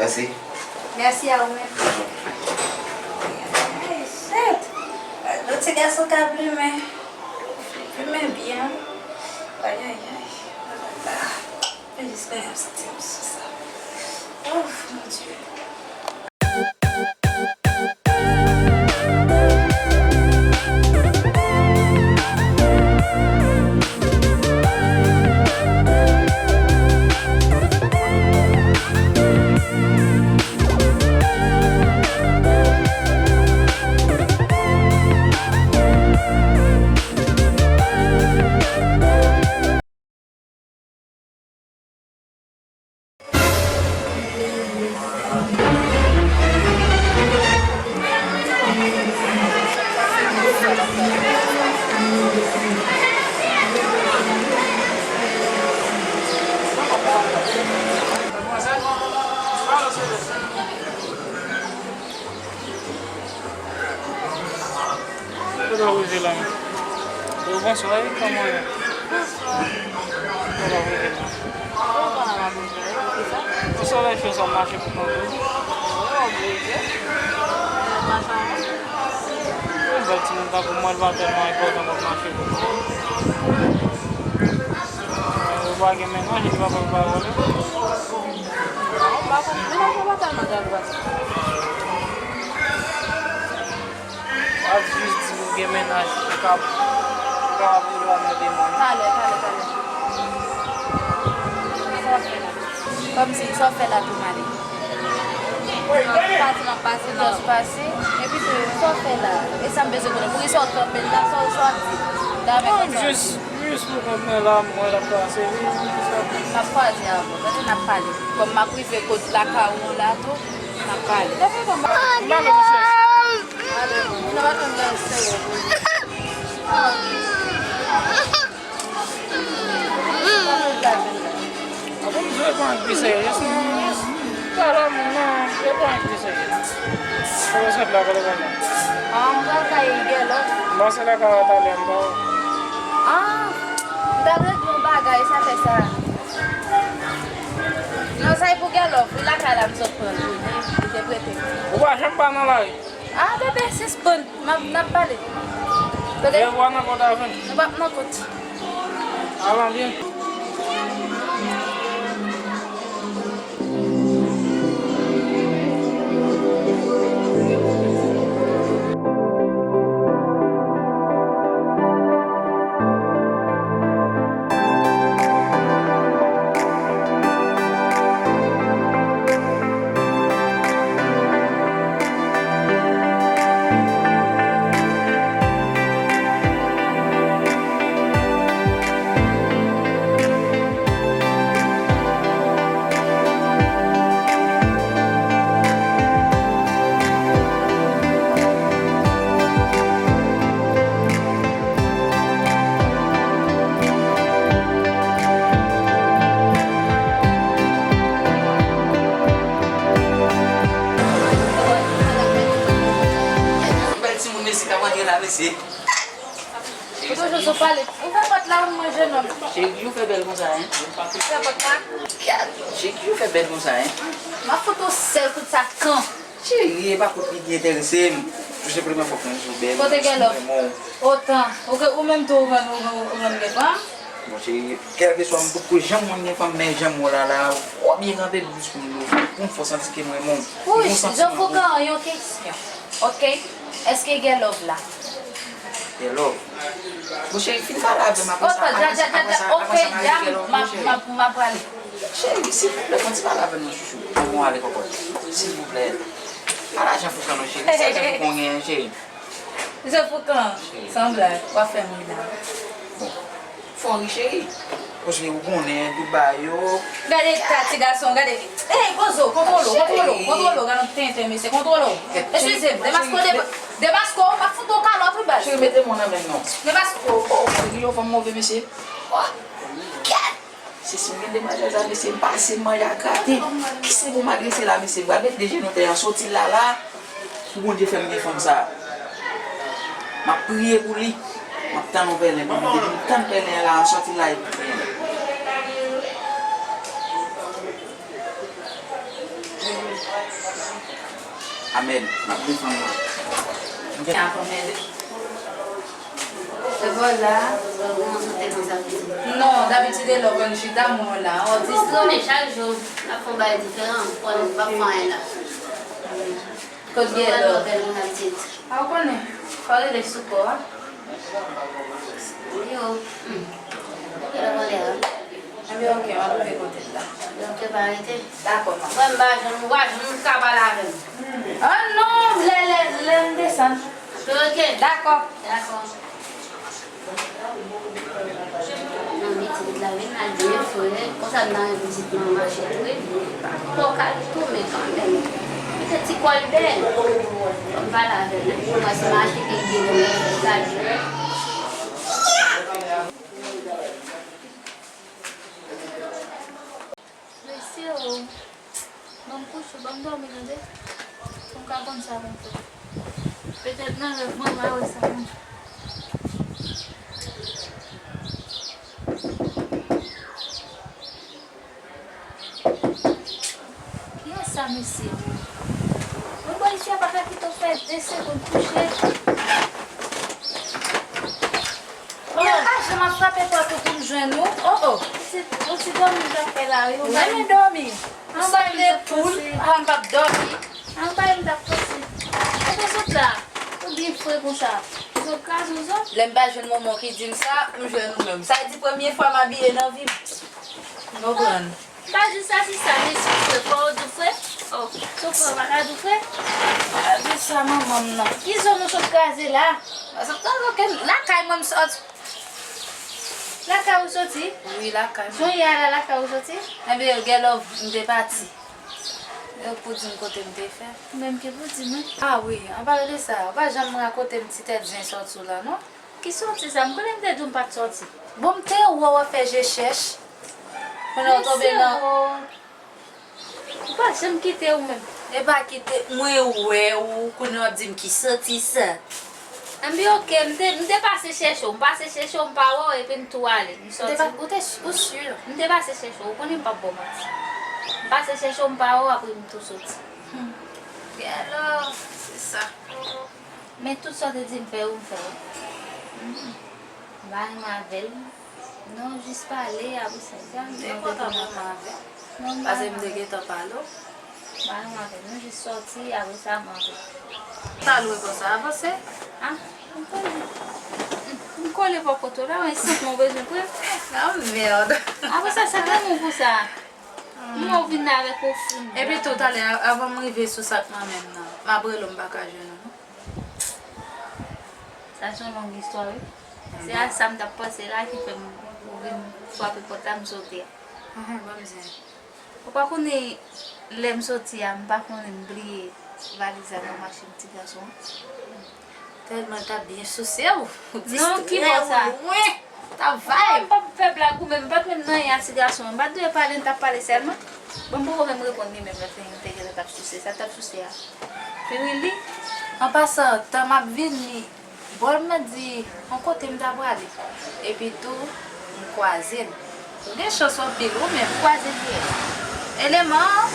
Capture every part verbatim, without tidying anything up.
Mèsi. Mèsi a ou menm. Ay, shit! Gade yon ti gason k ap plimen. Plimen byen. Ay, ay, ay. Oh là là. Mwen jis renmen santi m sou sa. Ouf, mon Dieu. Kote w rive la menm? Yo, bonswa wi, kòman w ye? Kòman w rive la? Bon, solèy cho sa, w mache pou kont ou? Yon bèl timoun tankou mwen, l pa tèlman enpòtan pou m mache pou kont ou. Ou pa gen mennaj, li pa pral ba w vòlè? Non, m pa konn. Mennaj mwen pa tèlman grav konsa. W ap jis di ou gen mennaj, ou ka, ou kapab rele w ap mande mwen. Talè, talè, talè. Sa w ap fè la? Kòmsi, sa w ap fè la tou, Mali? M ap pase, m ap pase nan. Just pase? Epi tou, sa w ap fè la? E sa m bezwen konnen. Poukisa w kanpe la? Sa w, sa w ap di? Dame konsa. Jis, jis pou kont mwen la, m wè l ap pase, wi, jis ap. M ap kwaze avè w, tande n ap pale. Kòm m ap rive kot lakay ou la tou, n ap pale. Leve non, m pa. M pa konn chèche. Ale, nou pa konn nan serye. Bon, m jwe pa ann pi serye, non. Talè, non, jwe pa ann pi serye. Fò w sot la, kote w pral? Ah, m pral kay Gèlòf. M pase lakay ou talè, m pa wè. Ah, m t ap regle yon bagay, sa fè sa. Non, sa e pou Gèlòf, wi, lakay la m sot pran l, wi, li, li te prete m. Ou pa janm pa nan lari. Ah, bebe, sispann. N ap, n ap pale. Tande? Lè w a nan kont avè m. Nou p ap nan kont. Avan byen. Bèl timoun mesye k ap antre la, mesye. Ou toujou sou pale. Ouvè pòt la pou mwen, jenòm. Cheri, ou fè bèl konsa, en? Ouvè pòt la. Gad, cheri, ou fè bèl konsa, en? M ap fout yon sèl kout sa kan. Cheri, e pa kout li ki enterese m. Tou senpleman fòk mwen sou bèl. Kote Gèlòf? Otan. Ou ke, ou menm tou ou konn, ou konn, ou konn gen fanm? Bon, cheri, kèlkeswa m potko janm konn gen fanm, men jan m wè w la la, ou twò byen kanpe, dous pou m, pou m fè w santi ke m renmen w. Ou gon santiman pou ou. Jan Foukan, yon kesyon. Ok? Èske Gèlòf la? Gèlòf? Bon, cheri, fin pale avè m, apre sa, apre sa, apre sa, apre sa, n a rele Gèlòf, non, cheri. M ap, m ap, m ap prale. Cheri, silvouplè, fè yon ti pale avè m non, chouchou. Anvan w ale kòkòt. Silvouplè. Pa lajan Foukan non, cheri. Se lajan Foukan w genyen, cheri. Mesye Foukan, cheri, san blag, w ap fè m ri la. Bon, fò w ri, cheri. Paske ou konnen, tout bagay yo. Gade eta ti gason, gade. Ey, Bozo, kontwole w, kontwole w, kontwole w, gade yon tenten, mesye, kontwole w. Eskize m, demaske w, demaske w, m ap fout ou kalòt, wi, baz. Cheri, mete men w nan men m non. Demaske w. Oh, cheri, yon fanm move, mesye. Oh, gad! Se si m gen demwazèl sa, mesye, m pase, m manje ak graten. Kisa pou m adrese la, mesye? M pral met de jenou tè an, soti la la. Pou Bondye fè m gen fanm sa. M ap priye pou li. M ap tann yon pèlen pou li. Depi m tann pèlen an la, an sòti la, epi priye. Amèn. M ap defann mwen. Apre mèt. Se bò la. Non, dabitid e lè w konn chita, mwen la. Ou konnen chak jou n ap fè yon bagay diferan. Ou konnen m p ap fè anyen la. Kot gen lè w? A, ou konnen. Fò rele sou kò a. Yo. Hmm. Gen lè w anlè a. Ebyen, ok, m ap rive kote l la. Ebyen, ok, pa rete. Dakò, manman. Mwen, m pa janm, ou pa janm ka pale avè m. Ah non, lè, lè, lè m desann. Ok. Dakò. Dakò. Nan pitit la, vin al di frè, konsa m nan yon pitit mwen mache tou, epi pa twò kal tou, men kanmenm. Pitit ti kò l bèl. Fò m pale avè l, wi. Mwen, se mache ke l gen nan men l, gade. Mesye o, ban m kouche, ban m dòmi tande, pou m ka konn sa pou m fè. Petèt nan rèv mwen, m a wè sa mwen. Kiyès sa mesye? Mwen bò isi a pa ka kite w fè de segonn kouche. Mwen pa janm ap frape pòt ou pou m jwenn ou. Oh, oh. Ou ti, ou ti dòmi m t ap fè la, wi. Ou renmen dòmi. Ou sanble poul. Ah, m p ap dòmi. An bay m t ap panse. Ou te sot la. Ou byen fre konsa. Zòt kraze w zòt. Lè m pa jwenn manman ki di m sa, m jwenn ou menm. Sa vle di premye fwa m abiye nan vi m. M konprann. M pa di sa, si sa, men si w fre, fò w di w fre. Oh, si w fre, w pa ka di w fre. Pa di sa, manman m nan. Ki zòn ou sot kraze la? Mwen sot kraze okenn. Lakay mwen m sot. Lakay ou soti? Wi, lakay mwen. Jan w ye a la, lakay ou soti? Ebyen, gen lè m te pati. Yo pou di m kote m te fè. Ou menm ki pou di mwen. Ah wi, an pale de sa, ou pa janm rakonte m ti tèt zen sòti w la, non? Ki sòti sa? M konnen m te di w m pa t sòti. Bon, m te wè w ap fè je chèch. Kounye a w tonbe nan. Ou pa janm kite ou menm. E pa kite, mwen wè ou, kounye a w ap di m ki sòti sa. Anben, ok, m te, m te pase chèche w, m pase chèche w, m pa wè w, epi m tou ale, m sòti. Ou te, ou si? M te pase chèche w, ou konnen m p ap ba w manti. M pase chèche w, m pa wè w, apre m tou soti. Hmm. Gen lè, se sa. Men tout sa w te di m fè yo, m fè yo. M pa renmen avè l. Non, jis pale, apre sa, sa. M te kontan mwen avè l. Paske m te gentan pale w. M pa renmen avè l. Nou jis sòti, apre sa, m antre. Sa lwen konsa, avanse. Ah, m kole. M kole bò kote w la, men sant mwen bezwen pran. Ah, mèd. Apre sa, sa gen moun pou sa. M wè w vin avèk yon fou. Epi tou, talè, avan m rive sou sa k nan men m nan, m ap rele w, m pa ka jwenn ou, non. Sa se yon long istwa, wi. Se a sa m t ap panse la ki fè m ou vin frape pòt la, m sote a. Ahan, ban m zen. Ou pa konnen lè m soti a, m pa konnen m bliye valiz la nan machin ti gason an. Tèlman l t ap byen souse w. Ou distrè w lwen. T ap vibe. Non, ki bò sa? M p ap fè blag ou menm, m pa t menm nan anyen a ti gason an. M pa t dwe pale, m t ap pale sèlman. Bon, m poko menm reponn li menm, lè fini m te genlè t ap souse. Sa l t ap souse a? Pirili? An pasan, tan m ap vini, bòl mwen di, yon kote m ta prale. Epi tou, m kwaze l. Ou gen chans anpil, ou menm. Kwaze kiyès? Eleman an.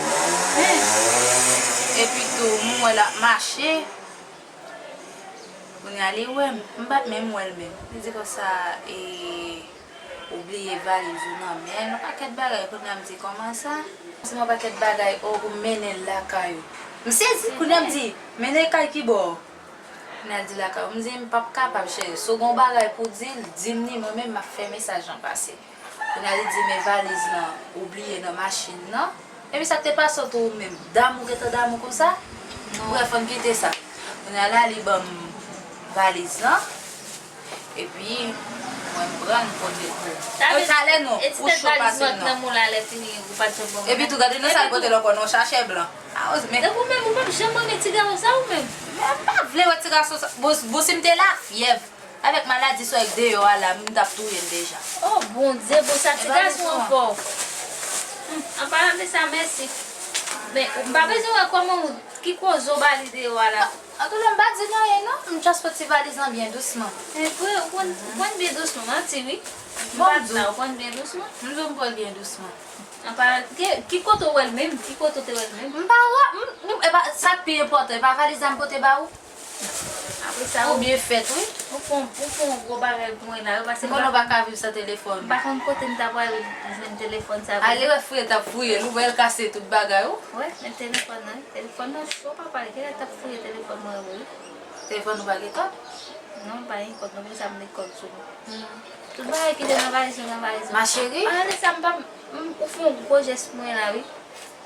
Epi tou, m wè l ap mache. Kounye a li wè m, m pa t menm wè l menm. Li di konsa, e, ou bliye valiz ou nan men l, yon pakèt bagay. Kounye a m di, kòman sa? Se yon pakèt bagay, o, ou mennen l lakay ou. M sezi, kounye a m di, mennen l kay ki bò? Kounye a l di lakay ou. M di, m p ap kapab, cheri. Si w gen yon bagay pou w di l, di m li, mwen menm, m ap fè mesaj lan pase. Kounye a li di, men valiz lan, ou bliye nan machin nan. Epi sa k te pase w tou ou menm? Damou gentan damou konsa? Brèf, ann kite sa. Kounye a la, li ban m valiz lan. Epi, mwen m pran l, m pote l pou ou. Talè non, ou cho pase m non. Epi tou, gade nan sa l pote l ankò, nan yon sachè blan. A, men. Donk ou menm, ou p ap janm renmen ti gason sa ou menm? Men m pa vle wè ti gason sa. Bon, bon, si m te lafyèv. Avèk maladi sa w wè deyò a la, m t ap touye l deja. O Bondye, bon, sa ti gason an fò. An palan de sa, mèsi. Men, m pa bezwen wè kòman w, ki koze w ba li deyò a la. Antouka, m pa di l anyen non, m just pran ti valiz lan byen dousman. E vre, ou pran, ou pran l byen dousman, manti wi. M pa di la, ou pran l byen dousman. M di w m pran l byen dousman. Apa, ki, ki kote w wè l menm? Ki kote w te wè l menm? M pa wè, m, m, e pa, sa k pi enpòtan, e pa valiz la m pote ba ou? Apre sa, ou byen fèt, wi. Ou fè, ou fè yon gwo bagay pou mwen la, wi, paske m pa konn, ou pa ka viv san telefòn. M pa konn kote m ta pral jwenn telefòn sa vre. Ale wè fouye t ap fouye l, ou wè l kase tout bagay, ou. Wè, men telefòn nan, wi. Telefòn nan cho, papa, li genlè t ap fouye telefòn mwen vre, wi. Telefòn ou pa gen kòd? Non, m pa gen kòd, non, pou sa m met kòd sou li. Hmm. Tout bagay ki te nan valiz yo, nan valiz yo. Ma chérie. Ann ale sa, m pa, m, ou fè yon gwo jès pou mwen la, wi.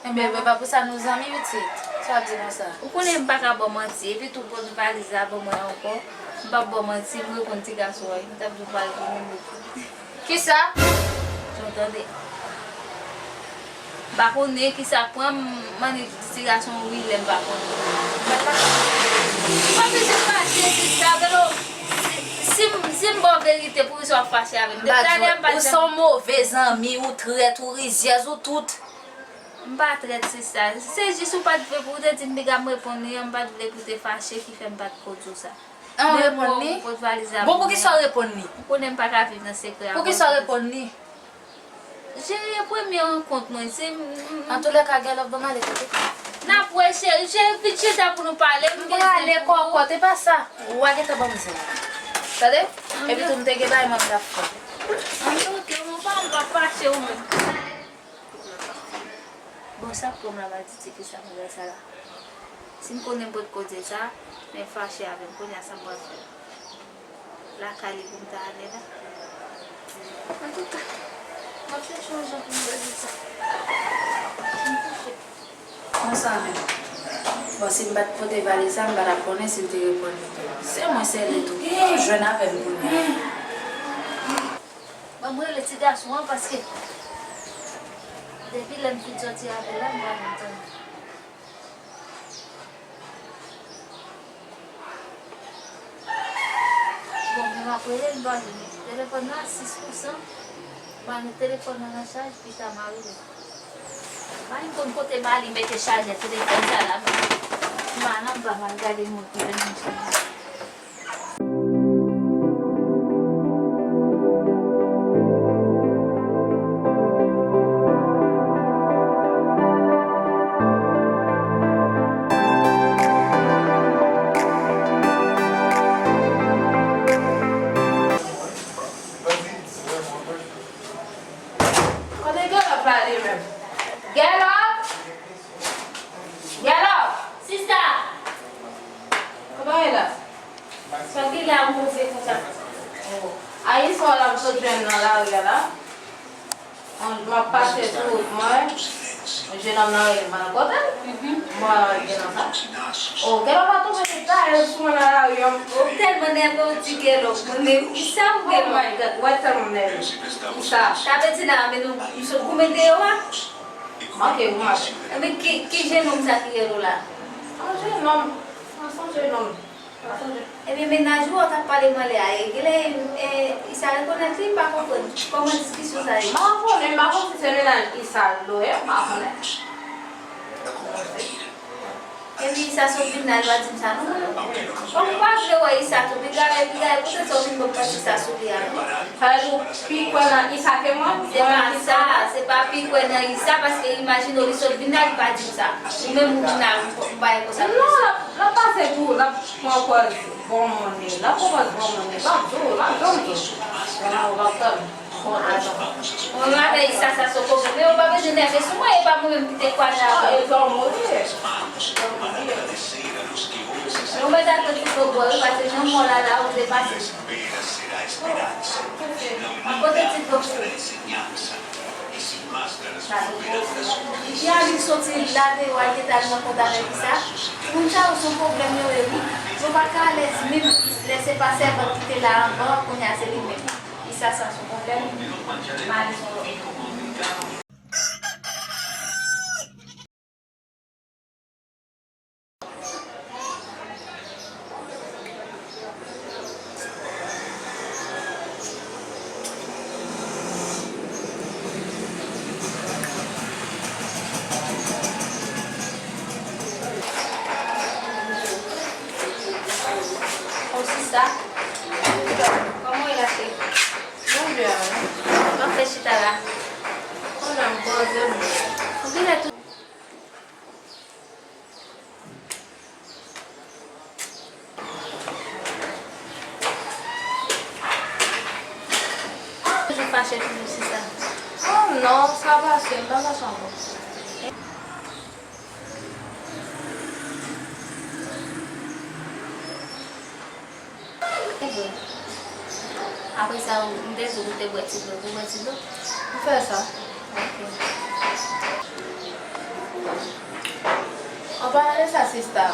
Enben, men pa pou sa nou zanmi, pitit. Sa w ap di konsa? Ou konnen m pa ka ba w manti. Epi tou, pot valiz la ban mwen ankò. M p ap ba w manti, m reponn ti gason an, wi. M t ap di w pa reponn li. Kisa? Jan w tande. M pa konnen kisa k pran m, m annik di ti gason an wi lè m pa konnen. M pa bezwen fache, sista, gade w. Si, si m, si m ba w verite, poukisa w ap fache avè m? Depi talè a m pa janm. Ou se yon move zanmi, ou trèt, ou rizyèz, ou tout. M pa trèt, sista. Se jis ou pa t vle pou w te di m piga m reponn li an, m pa t vle pou w te fache ki fè m pa t ko di w sa. An, w reponn li? Bon, poukisa w reponn li? Ou konnen m pa ka viv nan sekrè a. Poukisa w reponn li? Cheri, e premye rankont mwen, se m, m, m. Antoulèka, gèlòf, ban m ale, tande. N ap wè, cheri, cheri, vin chita pou nou pale. M prale kòkòt, e pa sa. Ou a gentan ban m zen. Tande? Epi tou, m te gen bagay mwen m t ap fè. Ann, oke, mwen pa, m pa fache ou menm. Bon, sa k pran m la, m al di ti fi sa nouvèl sa la. Si m konnen m potko di l sa, men fache avè m, kounye a sa m pral fè? Lakay li pou m ta ale la. Antouka, m ap chèche yon jan pou m rezoud sa. M kouche. Konsa menm. Bon, si m pa t pote valiz sa, m pa t ap konnen si l te reponn li tou. Se mwen, se li tou. Ki tou jwenn avè m kounye a. Ban m rele ti gason an, paske depi lè m fin sòti avè l la, m pa janm tande. Bon, men m ap rele l, m pa jwenn li. Telefòn nan a sis pou san. M al met telefòn nan nan chaj, pita m a rele l. M pa menm konn kote Mali mete chajè telefòn sa la, men m al anba, m al gade moun ki vin nan chaj la. Kote Gèlòf la li menm? Gèlòf! Gèlòf! Sista! Kòman ye la? Sa ki la move konsa? Oh. A, yè swa la m sot jwenn nan lari a la. M ap pase sou wout mwen. Yon jenòm nan rele m, pa nan kote l. Mwen rele nan sa. Oh, Gèlòf pa tonbe tout dayè sou mwen nan lari a. Ou tèlman nève, ou di Gèlòf. Mwen menm, Isa ou Gèlòf? Oh my God, wè tèlman m nève. Isa. Sa vle di la, men nou, m sot goumen deyò a. Ok, ou mache. Ebyen, ki, ki jenòm sa ki rele w la? Yon jenòm. Yon jenòm. Ebyen, mennaj ou a w t ap pale m anlè a, e, genlè, e, Isa rekonèt li, m pa konprann. Kòman diskisyon sa ye? M pa konnen, m pa konn si se mennaj Isa l lwe, m pa konnen. Epi Isa sot vin la, li pa di m sa non. Bon, m pa vle wè Isa tou, piga, piga, poutèt sa w vin ban m pati sa sou li a non. Sa vle di w pi kwè nan Isa ke mwen? Se pa sa, se pa pi kwè nan Isa, paske imajine w li sot vin la, li pa di m sa. Ou menm ou vin la, ou bay konsa. Non, l ap, l ap pase pou, l ap pran pòz bon moun li. L ap pran pòz bon moun li. L ap di w, l ap janm di w. Bon, ou p ap tann. Bon, atann. Mwen avè Isa sa se pwoblèm. Men ou pa bezwen nève sou mwen, e pa mwen menm ki te kwaze avè w. Non, e zanmi w li ye. Zanmi w li ye. Men ou mèt atann ti bò bò wi, paske jan mò la la, ou depase. Kote ti bò bò? Li annik soti la deyò al gentan al nan kont avèk Isa. Moun sa yo se yon pwoblèm yo ye wi. Yo pa ka alèz menm lè se pa sèvant ki te la anvan, kounye a se li menm. Isa sa se yon pwoblèm. Mari se yon lòt. O sista, kòman w ye la cheri? Mwen byen wi. Sa w ap fè chita la? Kounye a m pran Ou genlè tou. Toujou fache, toujou sista. Oh non, sa pase, m pa fache ankò. Apre sa, m te di w pou te bwè ti dlo. Ou bwè ti dlo? M fè sa. Ok. An palan de sa, sista,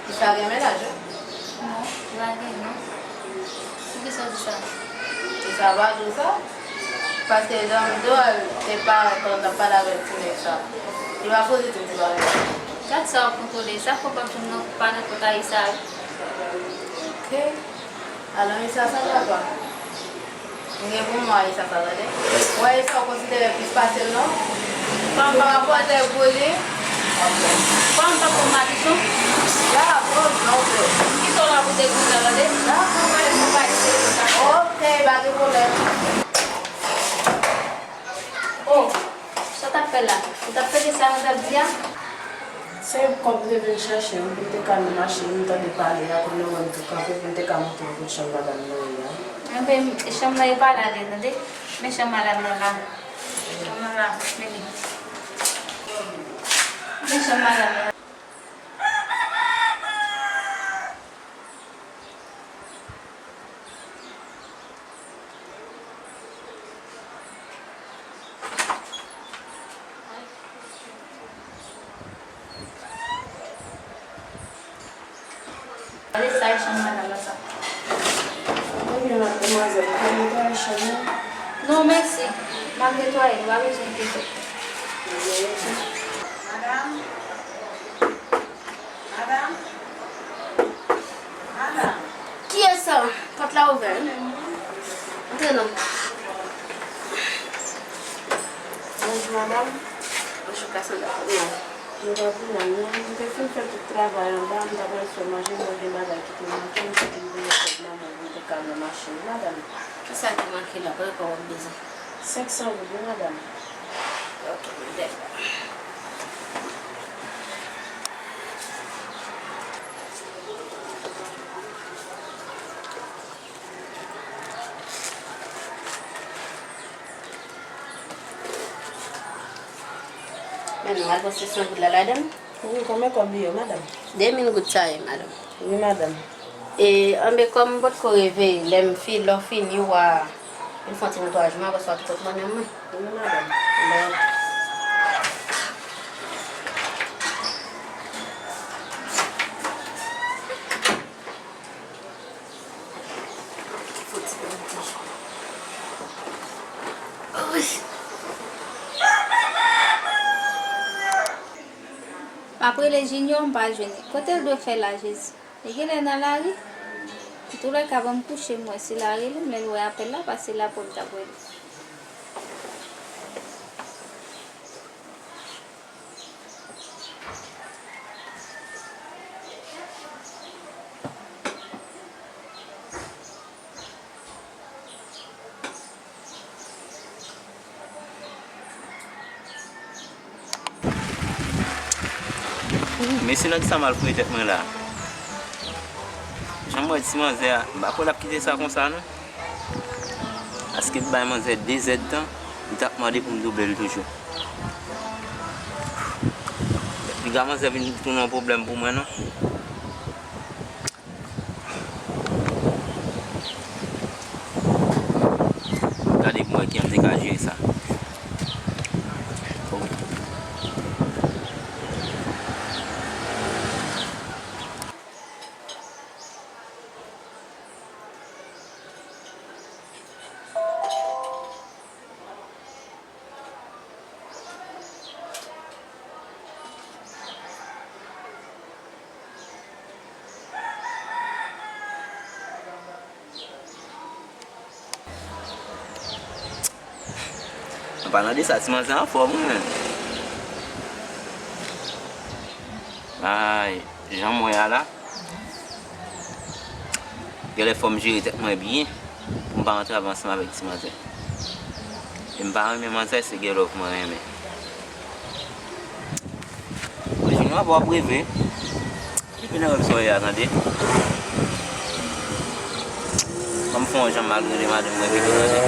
Isa gen mennaj, wi. Non, li pa gen, non. Poukisa w di sa? Isa pa di w sa? Paske jan m di w, l te parèt pandan l t ap pale avèk ti nèg sa. Li pa poze tout ti bagay sa. Gad sa w ap kontwole. Sa fè w p ap janm nan pa nenpòt Ayisa. Ok. Alò, Ayisa sa papa. M gen pou m wè Ayisa sa, tande. Ou wè Ayisa w konsidere plis pase l, non? Fò m pa pran pòtèy pou li. Fò m pa pran madichon. La, bon, non, frè. M kite w la pou dekouvri, tande. La, bon, frè, se pa Ayisa sa. Ok, pa gen pwoblèm. Oh, sa w t ap fè la? Ou t ap tande sa nou t ap di a? Se kòb m te vin chache wi, pou m te ka nan machin, m tande pale a, kounye a m wè m tou kanpe, pou m te ka montre w kot chanm madanm nan ye a. Enben, chanm nan e pa la li ye, tande? Men chanm madanm nan la. Chanm nan la, men li. Men chanm madanm nan. Gade sa e chanm madanm nan sa. Ebyen, madmwazèl, ou ka netwaye chanm nan? Non, mèsi. M ap netwaye l, ou pa bezwen enkyete w. Ebyen, ok. Madanm? Madanm? Madanm? Kiyès sa? Pòt la ouvè, wi. Antre non. Bonjou, madanm. Bonjou, Cassandra. Kòman w ye? Nou pa pi mal, non. M te fin fè tout travay anba, m ta pral fè manje, mwen gen bagay ki te manke, m te vin voye kòb manman m, m te ka nan machin, wi, madanm. Kisa ki manke la? Kòb w ap bezwen? Senk san goud, wi, madanm. Ok, m te. Men nou al pase san goud la ladan l. Wi, konbyen kòb li ye, madanm? De mil goud sa ye, madanm. Wi, madanm. E, anben, kòm m potko reveye, lè m fi-, lè w fini, w a vin fè yon ti netwayaj mwen, apre sa w a tou pòt mwen nan mwen. Wi, madanm. Bon. M ap rele Junior, m pa jwenn li. Kote l dwe fè la, Jezi? Li genlè nan lari. Antoulèka, ban m kouche, m wè si l a rele m, lè l wè apèl la pase la pou l t ap rele. Mesye, nan kisa m al fouye tèt mwen la? Jan m wè ti manzè a, m pa kwè l ap kite sa konsa, non. Paske m bay manzè de zèdtan, li t ap mande pou m double l toujou. Piga manzè vin tounen yon pwoblèm pou mwen, non. Gade pou m wè kijan m te ka jere sa. An palan de sa, ti manzè anfòm, wi, menm. Ay, jan m wè a la, genlè fò m jere tèt mwen byen pou m pa antrave ansanm avèk ti manzè. E m pa renmen manzè, se gen love mwen renmen. Papa w ap reve. Depi nan rèv sa w ye a, tande. Ban m fè yon jan m al rele madanm mwen pito, tande.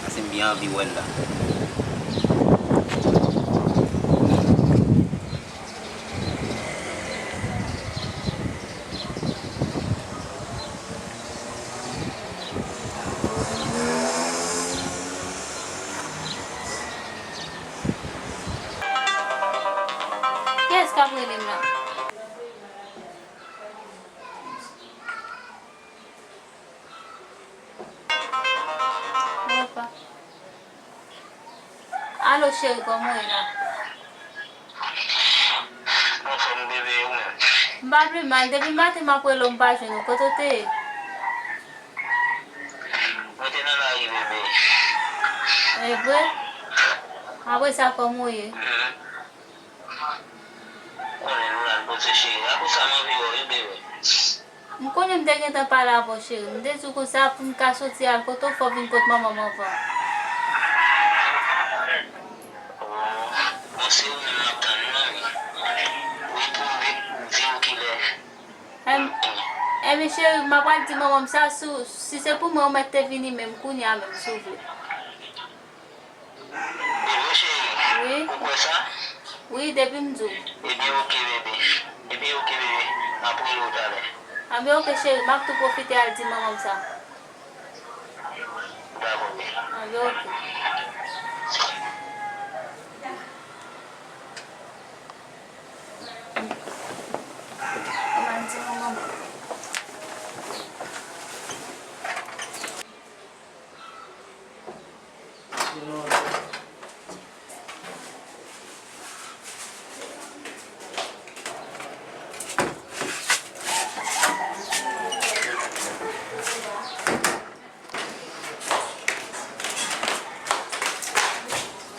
Paske m byen anvi wè l la. Kiyès k ap rele m la? Opa. Alo, cheri, kòman w ye la? M anfòm, bebe, ou menm? M pa pi mal. Depi maten m ap rele w, m pa jwenn ou. Kote w te ye? Mwen te nan lari, bebe. E vre? Apre sa, kòman w ye? Mhm. Konnen nou la, n poze cheri. Apre sa, m anvi wè w, wi, bebe. M konnen m te gentan pale avè w, cheri. M te di w konsa, pou m ka soti al kote w, fò w vin kot manman m anvan. Oh, bon, se ou menm m ap tann, wi, manmi. Wi, pou m vin di w kilè. Em, enben, cheri, m ap al di manman m sa, si, si se pou mwen, ou mèt te vini menm kounye a menm, si w vle. Bebe cheri, wi, ou kwè sa? Wi, depi m di w. Ebyen, oke, bebe. Ebyen, oke, bebe. M ap rele w talè. Anben, oke, cheri, m ap tou pwofite al di manman m sa. Dakò, bebe. Anben, oke. Ann al di manman m.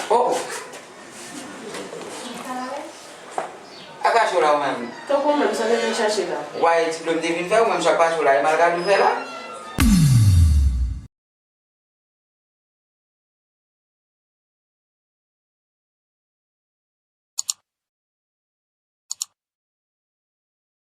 Oh! Ak rache w la ou menm? Tankou ou menm, sa w te vin chache la? Wè, ti dlo m te vin fè, ou menm sa k rache w la, e malgad ou fè la?